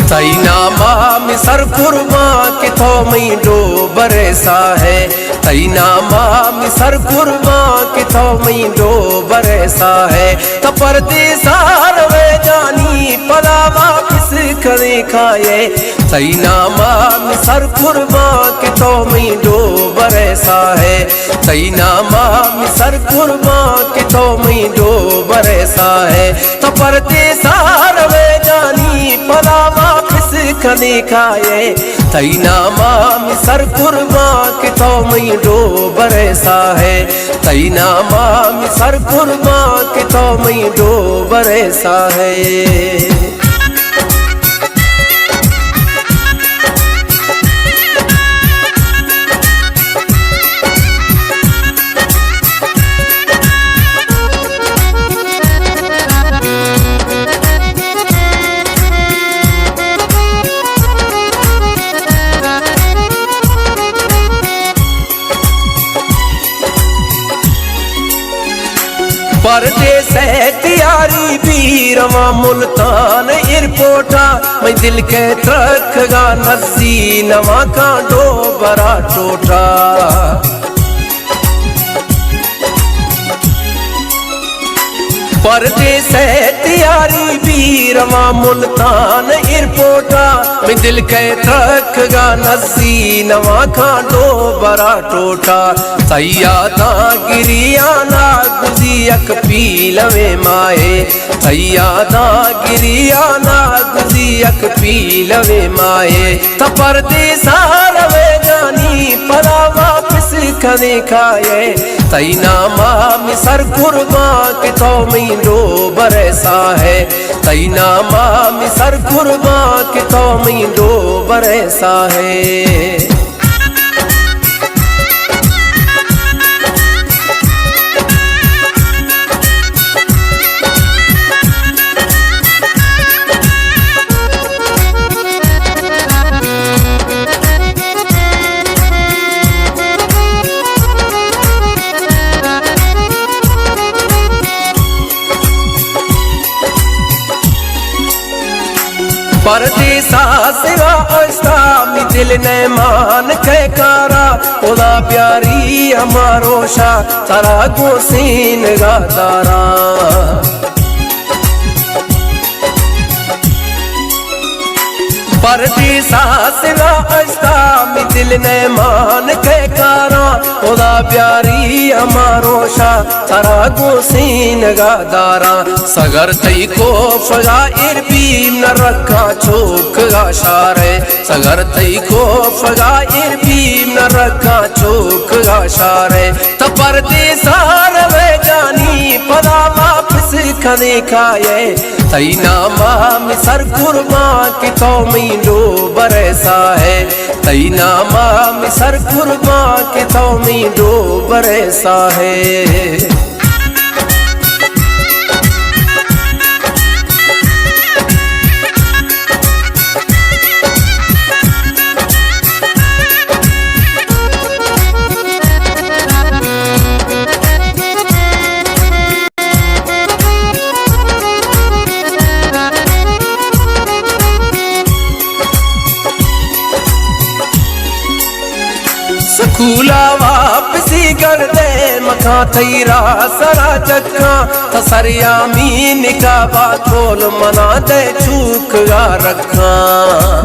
تئی ناما می سر قربان کہ تو مئی ڈوبر ساہ ئے۔ تئی ناما می سر قربان کہ تو مئی ڈوبر ساہ ئے۔ تو پردیسا روئے جانی پدا واپس کدی کائے۔ تئی ناما می سر قربان کہ تو مئی ڈوبر ساہ ئے۔ تئی ناما می سر قربان کہ تو مئی ڈوبر ساہ ئے۔ تو پردیسا روئے جانی پدا واپس کدی کائے۔ تئی ناما می سر قربان کہ تو مئی ڈوبر ساہ ئے۔ تئی ناما می سر قربان کہ تو مئی ڈوبر ساہ ئے۔ پردیس ءِ تیاری بی رواں ملتان ایئرپورٹ ءَ، مئی دل کہ ترکگ ءَ نزی نواں کاں ڈوبر ءَ ٹوٹ ءَ۔ پردیس ءِ تیاری بی رواں ملتان ایئرپورٹ ءَ، مئی دل کہ ترکگ ءَ نزی نواں کاں ڈوبر ءَ ٹوٹ ءَ۔ تئی یاداں گریان ءَ گوزی یک پیلویں ماہے۔ تئی یاداں گریان ءَ گوزی یک پیلویں ماہے۔ تو پردیسا روئے جانی پدا واپس کدی کائے۔ تئی ناما می سر قربان کہ تو مئی ڈوبر ساہ ئے۔ تئی ناما می سر قربان کہ تو مئی ڈوبر ساہ ئے۔ پردیسا سوا اشتا می دل نہ مان کئے کارا، خدا بیاری ہما روشا ترا گوں سینگا داراں۔ پردیسا سوا اشتا می دل نہ مان کئے کارا، خدا بیاری ہما روشا ترا گوں سینگا داراں۔ سگر تئی کوفگا ایر بیم نہ رکھاں چوکگا شار ئے۔ سگر تئی کوفگا ایر بیم نہ رکھاں چوکگا شار ئے۔ تو پردیسا روئے جانی پدا واپس کدی کائے۔ تئی ناما می سر قربان کہ تو مئی ڈوبر ساہ ئے۔ تئی ناما می سر قربان کہ تو مئی ڈوبر ساہ ئے۔ سکولا واپسی گردے مکاں تئی را سرا جکاں، تا سریامی نکابا کول منا دے چوکگا رکھاں۔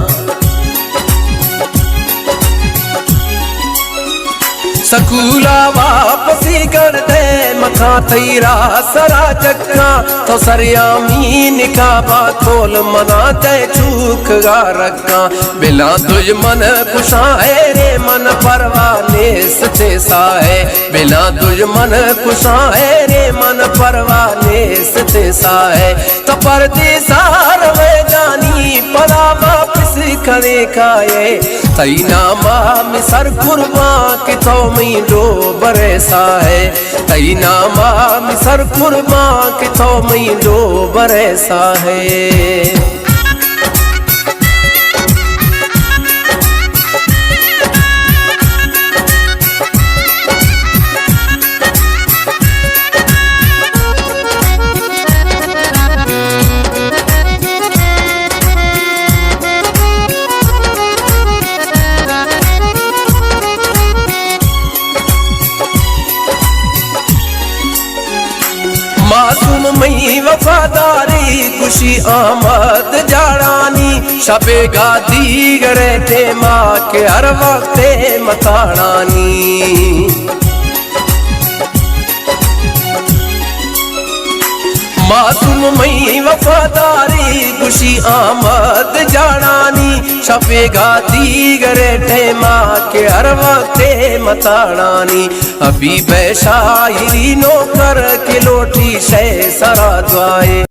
سکولا واپسی گردے مکاں تئی را سرا جکاں، تو سریامی نکابا کول منا دے چوکگا رکھاں۔ بلاں دژمن کشاں ایرے من پرواہ نیست ساہ ئے۔ بلاں دژمن کشاں ایرے من پرواہ نیست ساہ ئے۔ تو پردیسا روئے جانی پدا واپس کدی کائے۔ تئی ناما می سر قربان کہ تو مئی ڈوبر ساہ ئے۔ تئی ناما می سر قربان کہ تو مئی ڈوبر ساہ ئے۔ معصوم مئی وفاداری، خوشی آمد جاڑانی، شپے گا دیگر ٹیما کہ ہر وقت متاڑانی۔ معصوم مئی وفاداری، خوشی آمد جاڑانی، شپے گا دیگر ٹیما کہ ہر وقت متاڑانی۔ حبیب شاعری نوکر کہ لوٹی شے سرا دعائے۔